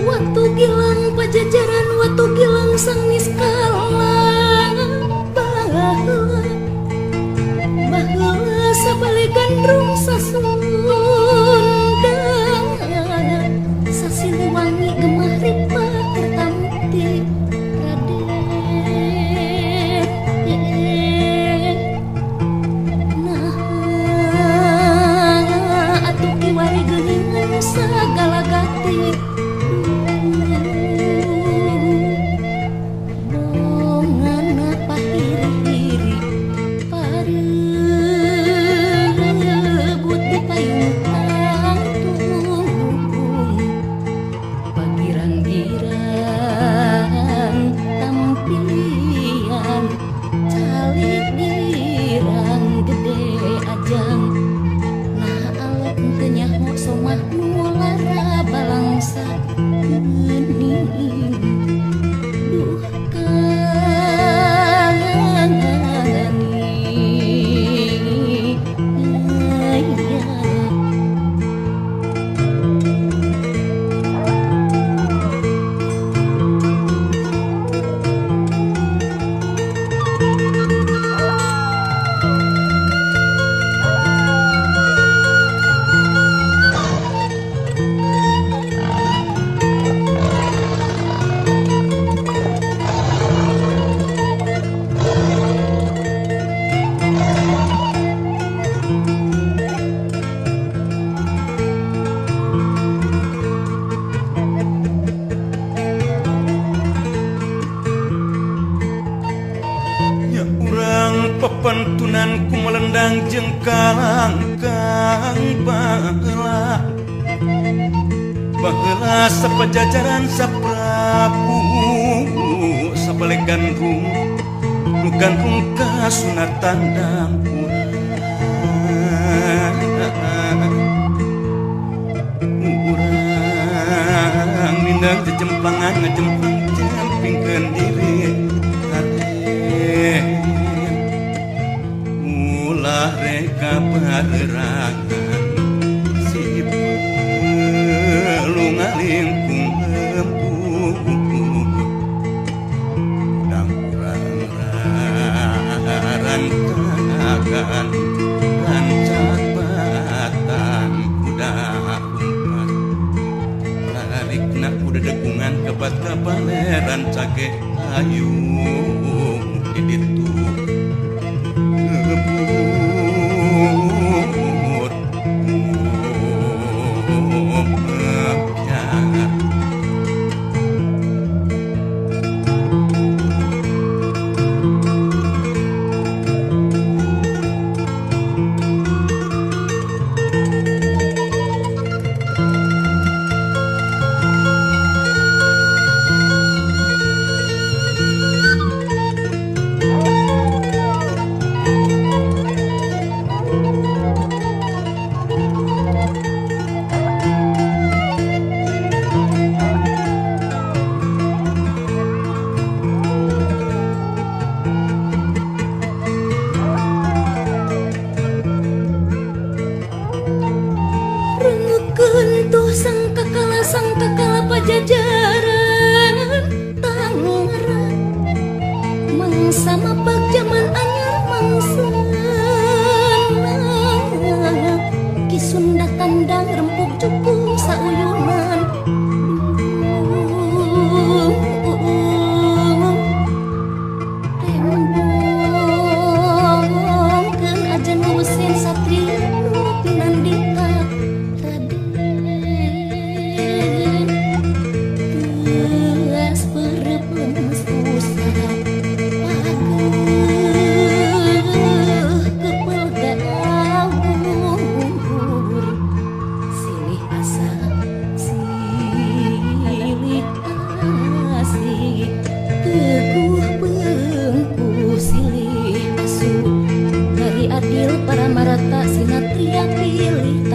Watu gilang pajajaran, watu gilang sang niskala. Baheula baheula sabale gandrung sasundangan, sasiliwangi gemah ripah kertamukti Raden. Nah atuh kiwari geuningan sagala gati. Pepentunan ku melendang jeung kalangkang baheula baheula sapajajaran saprabu sabale gandrung nu gandrung kasunatan dang urang nindang jejemplangan ngejemplang jempingkeun diri Raden. Ulah reka barerangan si pelu ngalingkung lembut dang urang rantakan rancak batan kuda lumpat larikna kuda dekungan kebat kabaleran cage ayu di ditu. Marata sinatria pilih.